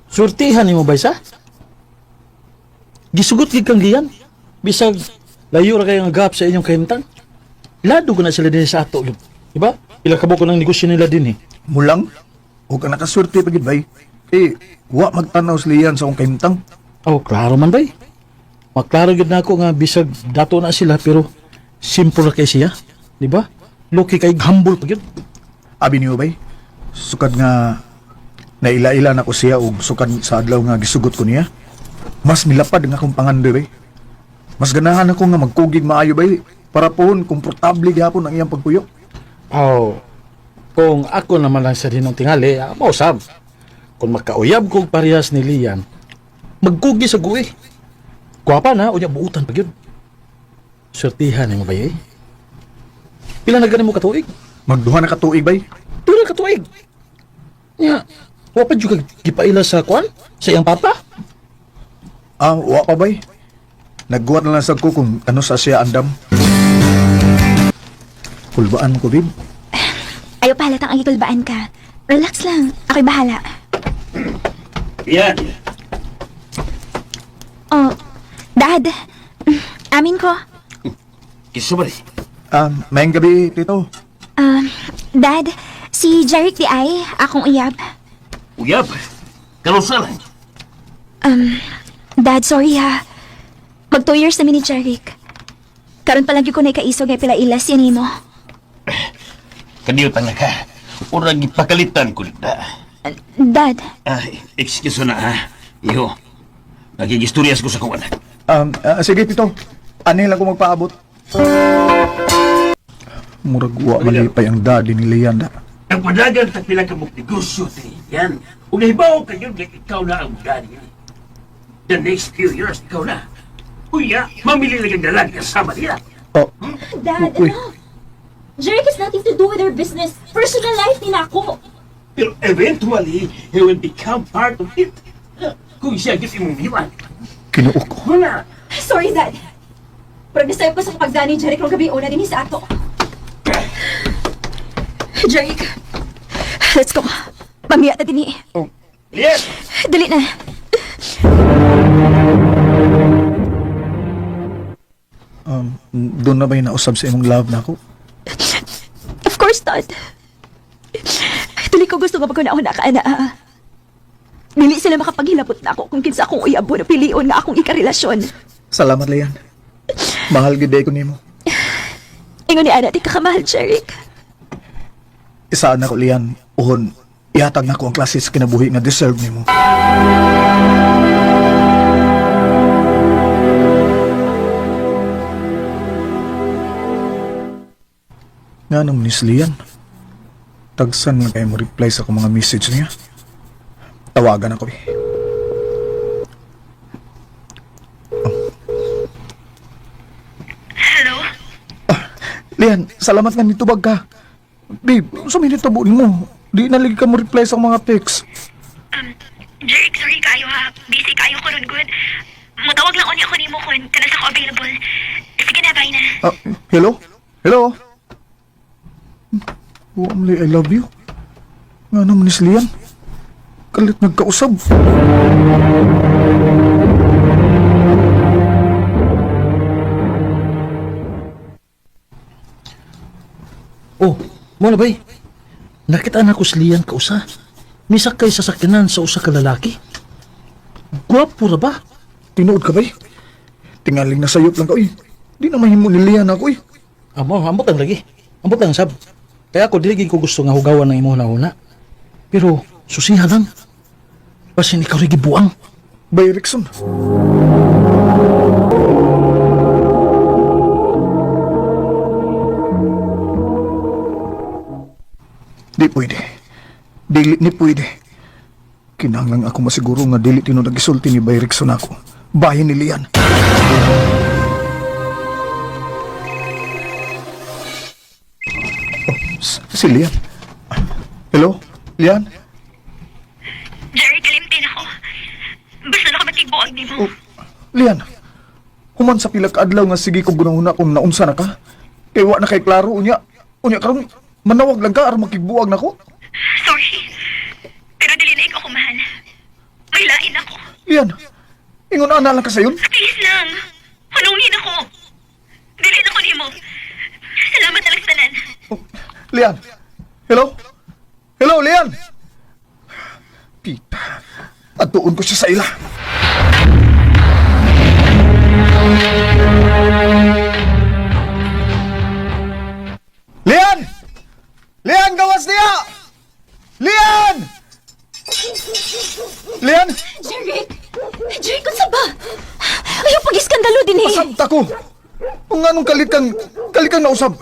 Surtihan nimo ba sa? Gisugot gid kang giyan. Bisag layo ra kay nga gap sa inyong kahimtang. Lado ko na sila din sa ato gyud. Diba? Pila ka buok ng negosyo nila din eh. Mulang, o ka nakaswerte pa gid bay. Eh, wa magtanaw si Lian sa akong kahimtang. Oh, klaro man bay. Maklaro gyud na ako nga bisag dato na sila pero simple ra kay siya, di ba? Lucky kay humble pa gyud. Abi niyo bay, sukad nga naila-ila na ko siya og sukad sa adlaw nga gisugot ko niya. Mas milapad nga akong pangandoy bay. Mas ganahan ako nga magkugig maayo bay para pohon komportable gihapon ang iyang pagpuyo. Oh, kung ako naman lang sa dinong tingali, mausab. Kung makauyab kog parehas ni Lian, magkugi sa guwi. Kuwapa na, unya buutan pa gyud. Surtihan nimo ba eh? Pila na gani mo katuig? Magduha na ka tuig bay. Pila ka tuig? Nya, wa pa jud ka gipaila sa kwan? Sa iyang papa? Ah, wa pa bay. Nagguwat na lang sad ko kung ano sa siya andam. Kulbaan ko, babe. Ayaw pahalatang ang ikulbaan ka. Relax lang. Ako'y bahala. Yan. Oh, Dad. Amin ko. Kisubali. Mayang gabi, tito. Dad, si Jeric di ay, akong uyab. Uyab. Karusal. Dad, sorry ha. Mag 2 years na mi ni Jeric. Karon pa lang gyud ko na ikaisog nga pila ilas yan nimo. Kaniyo tanga ka. Urang ipakalitan ko na. Dad, Ay, excuse na ha. Iho. Nagigistoryas ko sa kong anak. Sige, tito. Ani lang ko magpaabot. Murag wa malipay ang daddy ni Lian da. Ang padagan sa pila ka mong negosyo, te. Yan. Kung nahibaw kayo, nga ikaw na ang daddy. The next few years, ikaw na. Uya, mamili lang ang dalag kasama niya. Oh, Dad, Uy. ano? Jeric has nothing to do with her business. Personal life ni nako. Pero eventually, he will become part of it. Kung siya gyud imong iwan. kinuo ko. Wala. Sorry, Dad. Pero nasayop ko sa pagdani ni Jeric rong gabi una din sa ato. Jeric, let's go. Pamiya ta dinhi. Oh, Yes! Dali na. Doon na ba yung nausab sa imong love na ako? Of course not. Dili ko gusto nga pagkuna ka ana. Dili sila makapaghilabot na ako kung kinsa akong uyabo na pilion nga akong ikarelasyon. Salamat, Lian. Mahal gid ko nimo. Ingon ni Ana, di ka kamahal, Jeric. Isaan nako, Lian. Uhon, ihatag nako ang klase sa kinabuhi nga deserve nimo. Nga naman ni si Lian. Tagsan lang kayo mo reply sa akong mga message niya. Tawagan ako eh. Hello? Lian, salamat nga nitubag ka. Babe, sa minute tabo mo? Di na lagi ka mo reply sa akong mga text. Jeric, sorry kayo ha. Busy kayo ko ron, good. Mutawag lang unya ko nimo kun kanas ako available. Sige na, bye na. Ah, hello? Hello? Wamli, I love you. Nga naman ni si Lian. Kalit nagkausab. Oh, mo na bay. Nakita na ko si Lian kausa. Misakay sa sakyanan sa usa ka lalaki. Gwapo ra ba? Tinuod ka ba eh? Tingaling na sayop lang ka, uy. Di na mahimo ni Lian ako, eh. Amo, ambot lang lagi. Ambot lang sab. Kaya ako dili gid ko gusto nga hugawan ng imong huna. Pero susiha lang. Basin ikaw rin gibuang. Bay Rickson. Di pwede. Dili ni pwede. Kinahanglan ako masiguro nga dili tinuod ang gisulti ni Bay Rickson ako. Bahin ni Lian. Oh, si Lian. Hello? Lian? Jeric, kalimtin ako. Basta na ka matigbuag nimo. Oh, Lian, human sa pila ka adlaw nga sige ko gunahuna kung naunsa na ka. Kay wa na kay klaro unya. Unya karon Manawag lang ka aron makigbuwag nako. Sorry. Pero dili na ikaw kumahal. May lain ako. Lian, ingon ana lang ka sayon. Please lang. Hunungin ako. Dili na ko nimo. Salamat na lang sa tanan. Oh, Lian. Hello? Hello, Lian. Pita. Atuon ko siya sa ila. Lian! Lian, gawas niya! Lian! Lian, Jeric! Jeric, unsa ba? Ayaw pag-iskandalo din eh. pasabta ko. Kung anong kalit kang nausab.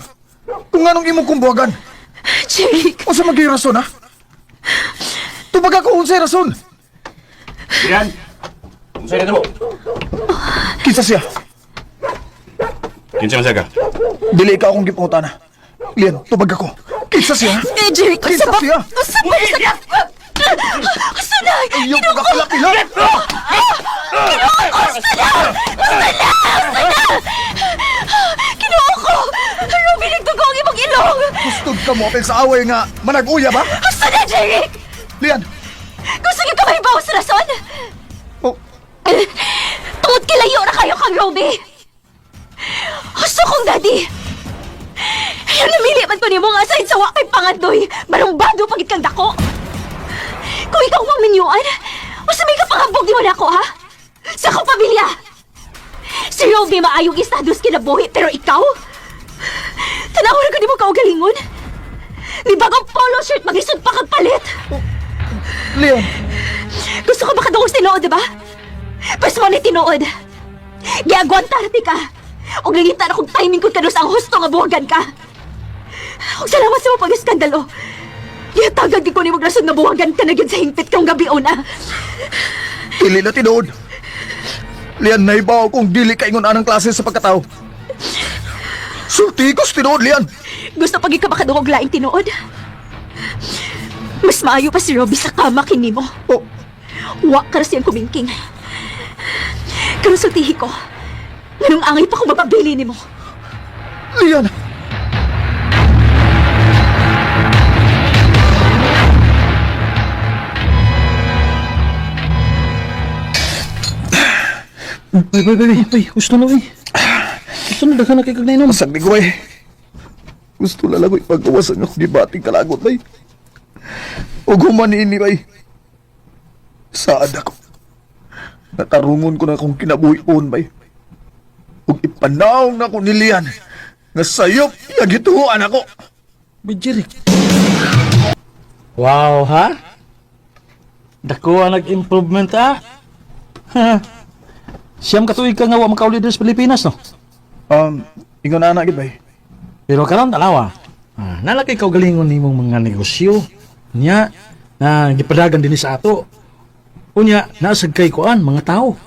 Kung anong imong kumbuhagan. Jeric! Unsa man gyud rason ha? Tubag ako unsay rason. Yan! Sa'yo na mo. Kinsa siya? Kinsa man siya ka? Dili ka akong gipangutana. Lian, tubag ako. Kinsa siya? Eh, Jeric, unsa Kinsa ba? siya? Unsa ba? Unsa ba? Unsa na? Ayaw ko kakalapila. Unsa na? Unsa na? Unsa na? Kinuo ko! Ruby, nagdugo ang imong ilong! Gustod ka mo apil sa away nga manag-uya ba? Unsa na, Jeric? Lian, Gusto niyo ka mahibaw sa rason? oh, Tungod kilayo na kayo kang Ruby! Gusto kong daddy! Yung namili man ko nimo nga aside sa wakay pangandoy, marumbado pagit kang dako! Kung ikaw ang minyuan, usa may kapangabog di mo na ako, ha? Sa akong pamilya! Si Ruby maayong estados kinabuhi, pero ikaw? Tanaw na ko di mo kaugalingon? Ni bagong polo shirt, maglisod pa kang palit! Lian, Gusto ko makadungog sa tinuod, di ba? Pas mo ni tinuod. Giagwanta ti ka. Og nangita na kong timing ko kanus ang husto nga buwagan ka. Og salamat sa mo pag-iskandalo. Gihatagan di ko ni rason nga buwagan ka na gyud sa hingpit kang gabi una. dili na tinuod. Lian, naibaw kung dili ka ingon anang klase sa pagkatao. Sulti ko sa tinuod, Lian. Gusto pag ka makadungog laing tinuod. Mas maayo pa si Robby sa kama kinimo. Oh, Wa ka ra siyang kumingking. Karon sultihi ko. Nganong angay pa ko mapabili nimo. Lian. Uy, uy, uy, uy, gusto na, uy. Gusto na, daghan na kay kag nainom. Masagdi ko eh. Gusto na lang ko ipagawasan ako di bating kalagot bay. O gumanini bay. Saad ako. Natarungon ko na akong kinabuhi poon bay. Ug ipanaw na ko nilian. Nga sayop yagituan ako. Uy, Jeric. Wow, ha? Dako ang nag-improvement, ha? Ha? Siyam katuig ka nga wa makauli diri sa Pilipinas, no? Ingon na anak gid bay. Pero karon tanawa. Ah, nalaki ka galingon nimong mga negosyo. Nya na gipadagan dinhi sa ato. Unya, naasag kay kuan mga tao.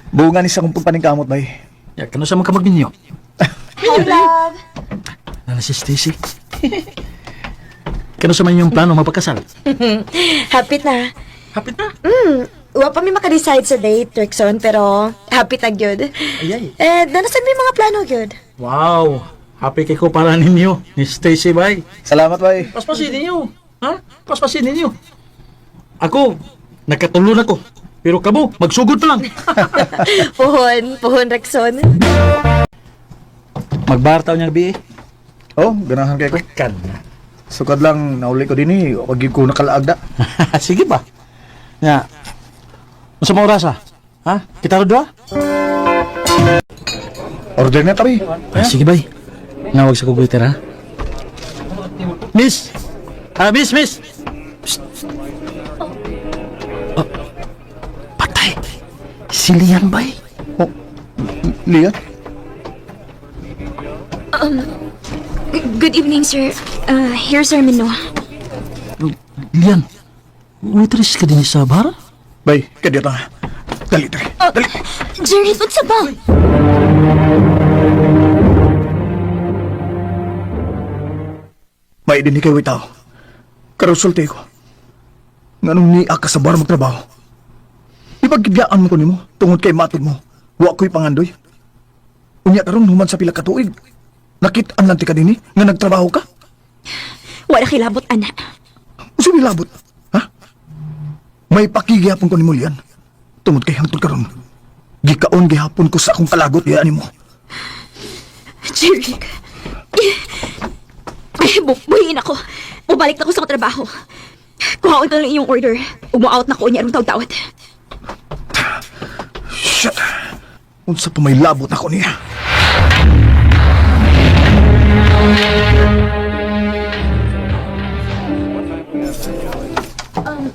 Bunga ni sa akong pagpaningkamot bay. Ya kano sa mga kamagminyo. Hi, love. Nana si Stacy. Kano sa man yung plano mapakasal? Happy na. Hapit na. Wa pa mi makadecide sa date, Rexon, pero happy ta gyud. Ay, ay. Eh, nanasan mi mga plano gyud. Wow, happy kay ko para ninyo ni Stacy bay. Salamat bay. Paspasin ninyo. Ha? Paspasin ninyo. Ako, nakatulo na ko. Pero kamo, magsugod pa lang. Puhon, puhon, Rexon. Magbartaw niya bi. Oh, ganahan kay ko. Kan. Sukad lang nauli ko dinhi, wag gyud ko nakalaag da. Sige ba? Nga. Unsa mo oras ah? Ha? Kita ro doa? Order na tabi. Ah, sige bay. Nawag sa kuguiter ha. Miss. Ah, miss, miss. Psst. Oh. Patay. Si Lian bay. Oh, Lian? Good evening, sir. Here's our menu. Lian. Waitress ka din sa bar? Bay, kadya ta. Dali, dali. Dali. Jerry, unsa ba? May din kay tao. Karon sulti ko. Nganong niya ka sa bar magtrabaho? Di ba gibiyaan mo ko nimo tungod kay matod mo? Wa ko'y pangandoy. Unya karon human sa pila ka tuig. Nakit-an lang ti ka dinhi nga nagtrabaho ka? Wala kilabot, ana. Unsa may labot? Ha? May pakigihapon ko nimo, Lian. Tungod kay hangtod karon. Gikaon gihapon ko sa akong kalagot diha nimo. Jeric. Ay, buhiin ako. Mubalik na ko sa akong trabaho. Kuhaon ko lang iyong order. Umu-out na ko niya arong tawad-tawad. Shit! Unsa pa may labot ako niya?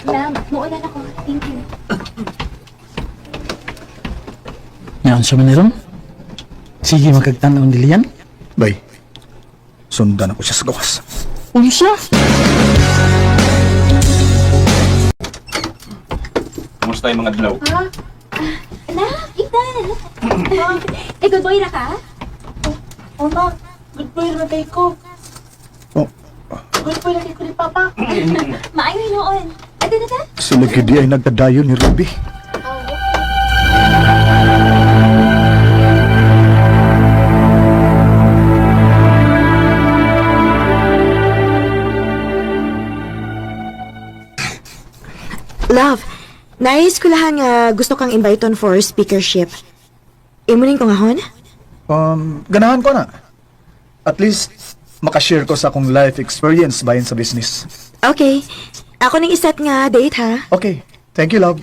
Ma'am, muuna na ko. Thank you. Ngayon siya man ron? Sige, magkagtanaw ni Lian. Bay, sundan ako siya sa gawas. Unsa? Kumusta yung mga adlaw? Anak, Ethan! Eh, good boy na ka? Oh, ma. Good boy na kay ko. Oh, Good boy na kay ko ni Papa. Maayo noon. Ate na ta? sila gidi ay nagkadayon ni Ruby. Love, nais ko lahan nga gusto kang invite on for speakership. Imunin ko nga hon? Ganahan ko na. At least, makashare ko sa akong life experience bahin sa business. Okay. Ako nang iset nga date ha. Okay. Thank you, love.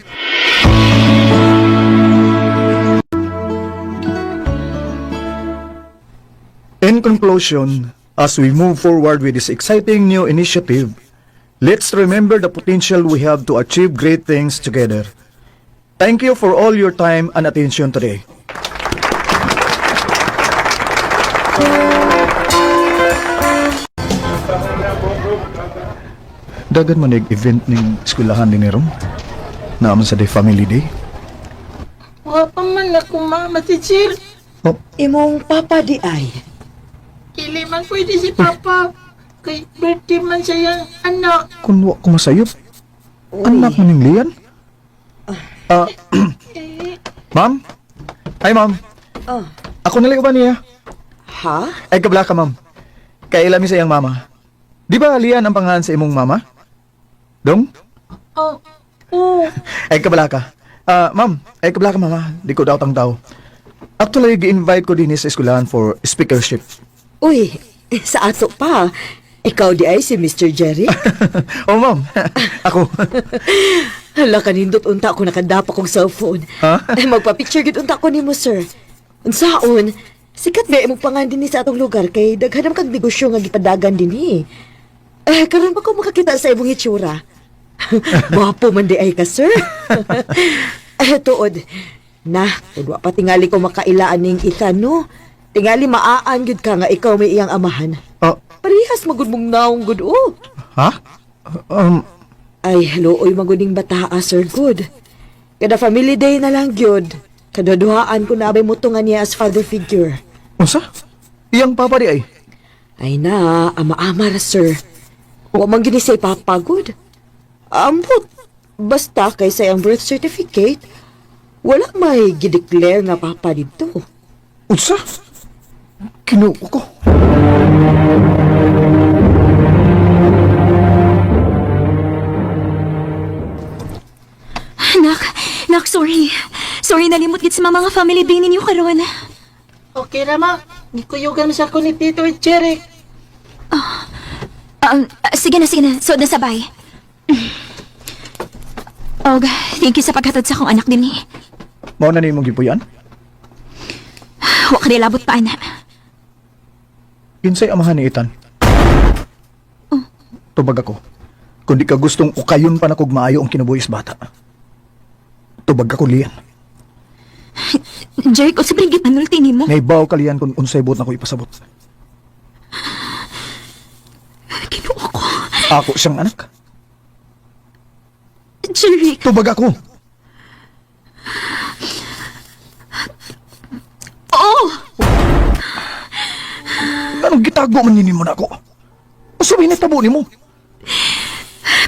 In conclusion, as we move forward with this exciting new initiative, let's remember the potential we have to achieve great things together. Thank you for all your time and attention today. Dagan man event ning eskwelahan ni Nerom. Naaman sa Day Family Day. Wa pa man ako, mama, teacher. Oh, Imong papa di ay. Dili man pwede si Papa. Kay birthday man siya yung anak. kun wa ko masayop. Anak mo ning Lian? Ah, ma'am? Hi, ma'am. Oh. Ako nalay ba niya? Ha? Ay, kabla ka, ma'am. Kaila mi sa iyang mama. Di ba Lian ang pangalan sa imong mama? Dong? Oh, oh. Ay, kabla ka. Ah, ma'am, ay kabla ka, mama. Di ko daw tang tao. Actually, gi-invite ko din sa eskwelahan for speakership. Uy, sa ato pa. Ikaw di ay si Mr. Jerry. Oh, ma'am. Ako. Hala, kanindot unta ako nakadapa kong cellphone. Ha? Ay, magpa-picture gid unta ko nimo, sir. Unsaon? Sikat ba imong pangan dinhi sa atong lugar kay daghan man kag negosyo nga gipadagan dinhi. Eh, karon pa ko makakita sa imong hitsura. Gwapo man di ay ka, sir. Eh, tuod. Na, kung wa pa tingali ko makailaan ning Ethan, no? Tingali maaan gyud ka nga ikaw may iyang amahan. Oh, Parehas magud mong naong gud oh. ha? Ay, hello, oy, maguning bataa, Sir Good. Kada family day na lang, gyud. Kaduduhaan ko na abay mutungan niya as father figure. Unsa? Iyang papa di ay. Ay na, ama-ama ra, sir. Wa man gyud ni say papa, good. Ambot, basta kay sa iyang birth certificate, wala may gideclare nga papa dito. Unsa? Kinuo ko. Anak, nak, sorry. Sorry, nalimot gid sa mga family day ninyo karon. Okay ra, ma. Gikuyugan man sa ako ni Tito at Jerry. Sige na, sige na. Suod na sabay. Og, thank you sa paghatod sa akong anak din eh. Mao na nimo gipuy-an? Wa ka labot pa, anak. Kinsay amahan ni Ethan? Tubag ako. Kung di ka gustong ukayon pa na kog maayo ang kinabuhi sa bata. Tubag ako, Lian. Jeric, unsa ba rin gipanulti nimo? Naibaw ka, Lian, kung unsay buot na ko ipasabot. Kinuo ko. Ako siyang anak. Jeric, Tubag ako. oh! Anong gitago man nimo na ako? Unsa may natabo nimo?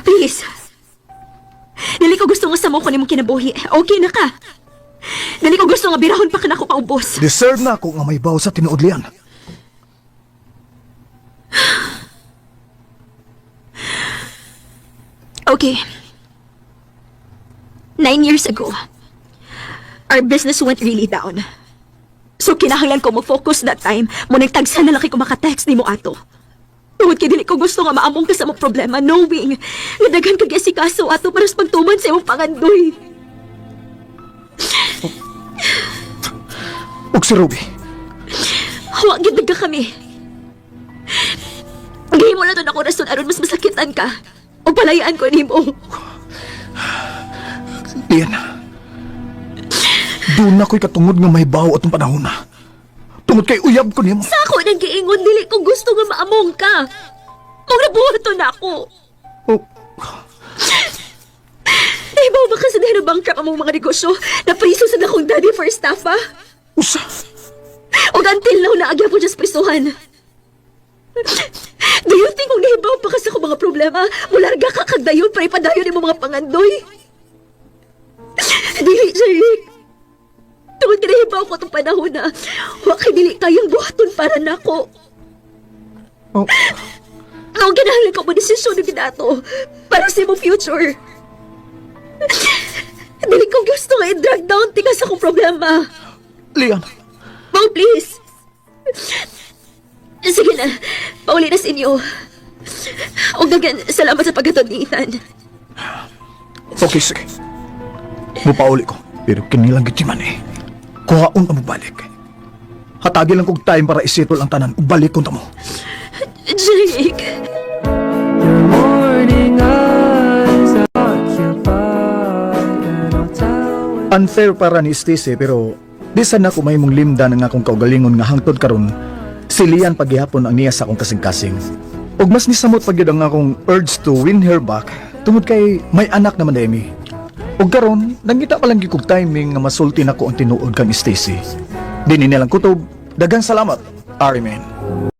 Please. Dili ko gusto nga samo ko nimong kinabuhi. Okay na ka. Dili ko gusto nga birahon pa ka na ako paubos. Deserve na ako nga may baw sa tinuod, Lian. Okay. 9 years ago, our business went really down. So kinahanglan ko mo-focus that time. Mao nang tagsa na lang ko maka-text nimo ato. Tungod kay dili ko gusto nga maamong ka sa mong problema knowing nga daghan kag asikaso ato para sa pagtuman sa imong pangandoy. Ug si Ruby? Wa gid nagka kami. Gihimo na to nako rason aron mas masakitan ka. O palayaan ko nimo. Lian, duna ko'y katungod nga mahibaw atong panahon na. Tungod kay uyab ko nimo. Sa ako nang giingon, dili ko gusto nga maamong ka. Mao nabuhaton na ako. Oh. Nahibaw ba ka sa dahil bankrupt ang mga negosyo? Napriso sa akong daddy for estafa? Usa. O until now, naa gyapon siya sa prisuhan. Do you think kung nahibaw pa ka sa akong mga problema, mularga ka kag dayon para ipadayon imong mga pangandoy? Dili, Jeric. Tungod kay nahibaw ko itong panahon na wa kay dili kayang buhaton para nako. Oh. Ang kinahanglan ko mo desisyon ng ginato para sa imong future. Dili ko gusto nga i-drag down tika sa akong problema. Lian. Bong, please. Sige na, pauli na sa inyo. O again, salamat sa paghatod ni Ethan. Okay, sige. Mupauli ko. Pero kini lang gid man eh. Kuhaon ka mo balik. Hatagi lang kog time para isettle ang tanan. Ug balik ko mo. Jake. Your morning eyes occupied and I'll tell Unfair para ni Stacy, pero di sana ko may mong limdan ang akong kaugalingon nga hangtod karon si Lian paghihapon ang niya sa akong kasing-kasing. Ug mas nisamot pa gyud ang akong urge to win her back tungod kay may anak naman mi. Ug karon nangita pa lang gyud kog timing nga masulti nako ang tinuod kang Stacy. Di ni nilang kutob. Daghang salamat, Ari man.